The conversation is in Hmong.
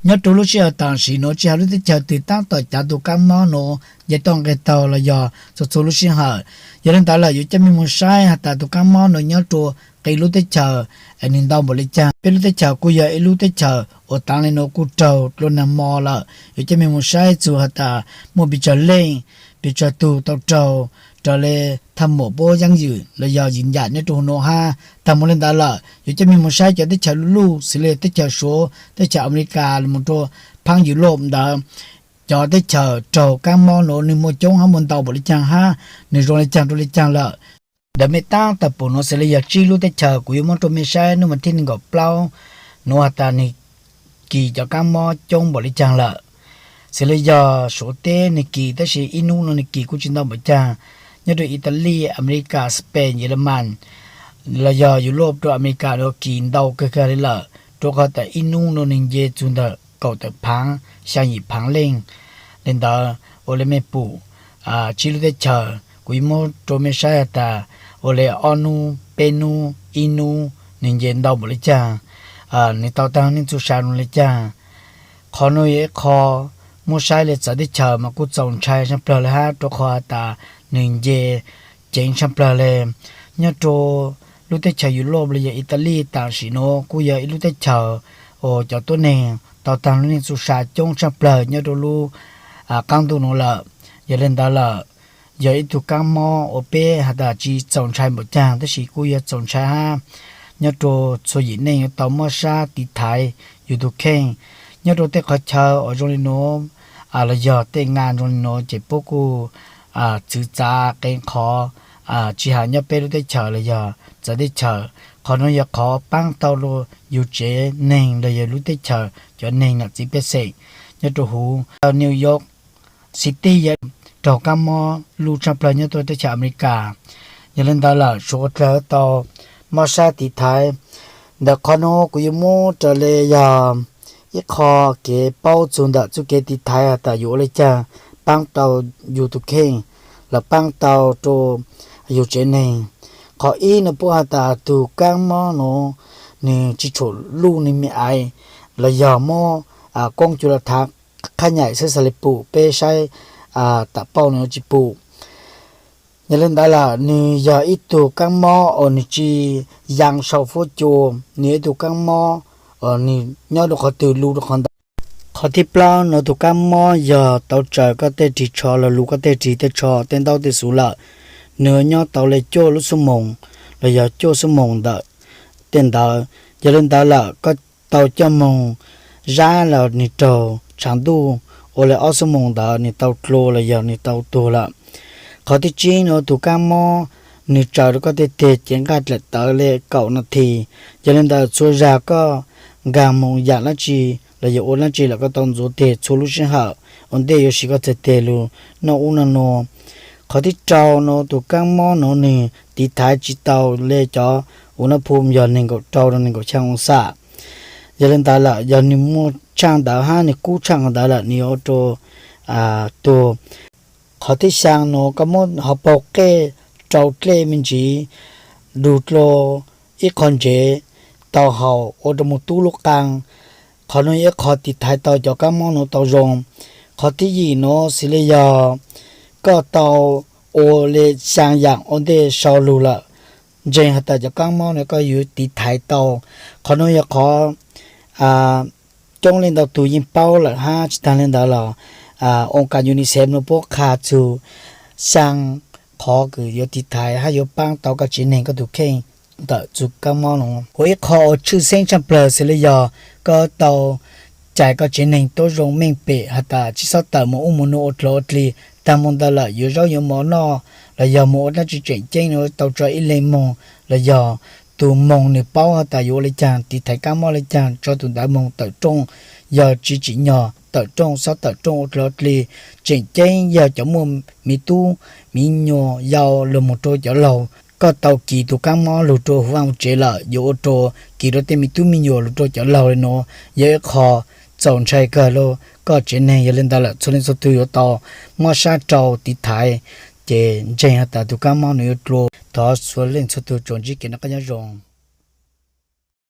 Nyob rau lub sij hawm tam sim nuav tsis has lub teb chaws twg tab tom cav tus kaab mob nuav nce toj nqeg taug los yog txhua txhua lub sij hawm. Yog le ntawd lawm yuav coj mej moog saib has tas tus kaab mob nuav nyob rua qee lub teb chaws es nwg ntau npaum le caag. Peb lub teb chaws kuj yog ib lub teb chaws uas taav le nuav kuj raug dlua naag mo lawm. Yuav coj mej moog saib txug has tas muaj pes tsawg leej, pes tsawg tug tau raug raws le thaaj muam puab yaab ywm los yog ywm yam nyob rua huv nuav hab. Taag moog le ntawd lawm yuav coj mej moog saib cov teb chaws luj luj xws le teb chaws Suav, teb chaws America los moog rua phaab Europe ntawd, cov teb chaws raug kaab mob nuav nwg muaj coob hab muaj ntau npaum le caag hab nwg zoo le caag rua le caag lawm. Ntawm mej taab tawm pum nuav xws le yog tsib lub teb chaws kuv yuav muab rua mej saib nub mas thib neeg nkaum plaub nuav has tas nwg kis cov kaab mob coob npaum le caag lawm. Xws le yog Suav teb nwg kis, tab sis ib nub nuav nwg kis kuj tsis ntau npaum caag. Nyob rua Italy, America, Spain, Yeleman los yog Europe rua America nuav kis ntau kawg kawg le lawm, rua qhov tas ib nub nuav nwg nce txug ntawm kaum tawm phaav, xyaa yim phaav leej le ntawd. Ua le mej pum tsib lub teb chaws kuv yuav muab rua mej saib has tas ua le ob nub, peb nub, ib nub nwg nce ntau npaum le caag, nwg tau taag neej txuj sa zoo le caag. Qhov nuav yog ib qho muab saib le txawv teb chaws mas kuj txaus ntshai tshaaj plawg le hab, rua qhov has tas nwg nce ceev tshaaj plawg le. Nyob rua lub teb chaws Europe los yog Italy tam sim nuav kuj yog ib lub teb chaws uas cov tuab neeg tau taag lub neej txuj sa coob tshaaj plawg nyob rua lub qaab ntuj nuav lawm. Yog le ntawd lawm, yog ib tug kaab mob uas peb has tas tsis txaus ntshai npaum caag tab sis kuj yog txaus ntshai hab. Nyob rua txhua yim neej yuav tau muab sab tiv thaiv yug tug kheej. Nyob rua tej qhov chaw uas zoo le nuav los yog tej nqaa zoo le nuav ces puab kuj txwv txav qee qhov, tsis has nyob peb lub teb chaws los yog txawv teb chaws. Qhov nuav yog qhov paab tau lug yug tsev neeg los yog lub teb chaws cov neeg nam txiv pej xeem nyob rua huv New York City yog raug kaab mob luj tshaaj plawg nyob rua teb chaws America. Yog le ntawd lawm suav dlawg tau mob sab tiv thaiv. Ntawm qhov nuav kuv yuav muab raws le yog ib qho kev paub txug ntawm txuj kev tiv thaiv has tas yuav ua le caag paab tau yug tug kheej los paab tau rua yug tsev neeg. Qhov ib nuav puab has tas tug kaab mob nuav nwg tsis tshua luj nwg me aiv los yog muab koob cuav los thav qhab nyaim xwb xav le pum, peb saib tam pauj nuav tsis pum. Yog le ntawd lawm nwg yog ib tug kaab mob uas nwg tsis yaa sau fuab cua, nwg yog ib tug kaab mob uas nwg nyob rua qhov twg lug rua qhov ntawd. Qhov thib plaub nuav tug kaab mob yog tau tsaws koj tej rig tsho los lug koj tej rig tej tsho tej ntaub tej xuv lawm, nwg nyob tau le cuaj lub xuab moos los yog cuaj xuab moos ntawm tej ntawd. Yog le ntawd lawm koj tau coj moog zab los nwg raug tshav ntuj ua le ob xuab moos ntawd nwg tau dlua los yog nwg tau tuag lawm. Qhov thib tsib nuav tug kaab mob nwg tsaws rua koj tej teg cev nqaj dlaim tawv le kaum nas this. Yog le ntawd txhua zag koj nkaag moog yaam dlaab tsi los yog ua dlaab tsi lawm koj tau ntxuav teg txhua lub sij hawm ua ntej yuav siv koj txhais teg lug noj ub noj nuav. Qhov thib rau nuav tug kaab mob nuav nwg tiv thaiv tsis tau le cov u nab phu yog neeg nkaum rau rua neeg nkaum xyaa oo xam. Yog le ntawd lawm yog nwg muaj tshaaj ntawd hab nwg kub tshaaj ntawd lawm nwg yuav ua rua tuag. Qhov thib xyaa nuav koj muab hauv paug qej rau dlej me ntsis, dug dlua ib qho ntsev tau haum ua rua moog tub lub qaa. Qhov nuav yog ib qho tiv thaiv tau cov kaab mob nuav tau zoo. Qhov thib yim nuav xws le yog koj tau ua le xyaa yaam ua ntej sau lug lawm, ntseeg has tas cov kaab mob nuav koj yuav tiv thaiv tau. Qhov nuav yog qhov coob leej ntau tug yeej paub lawm hab tsis taag le ntawd los oo kas UNICEF nuav puab qha txug xyaa qhov kws yuav tiv thaiv hab yuav paab tau koj tsev neeg koj tug kheej ntawm txug kaab mob nuav. Ua ib qho uas tshwj xeeb tshaaj plawg xws le yog koj tau cais koj tsev neeg tuab zoo meej pem has tas tsis xob tawm moog ub moog nuav ua dlua ua dlig. Taag moog ntawd lawm yuav zaub yuav mov noj los yog moog ua dlaab tsi tseem ceeb nuav tau tso ib leeg moog los yog tug moog nwg paub has tas yuav ua le caag tiv thaiv kaab mob le caag tso tug ntawd moog tawm rooj. Yog tsis tsim nyog tawm rooj xob tawm rooj ua dlua ua dlig, tseem ceeb yog cov muaj miv tub miv nyuas yau lug moog rua cov laug. Koj tau kis tug kaab mob lug rua huv vaaj huv tsev lawm yuav ua rua kis rua tej miv tub miv nyuas lug rua cov laug le nuav yog ib qho txaus ntshai kawg lug koj tsev neeg. Yog le ntawd lawm txhua leej txhua tug yuav tau muab sab rau tiv thaiv, ces ntseeg has tas tug kaab mob nuav yuav dlua. Thov txhua leej txhua tug tsuas ntsib kev noj qab nyob zoo.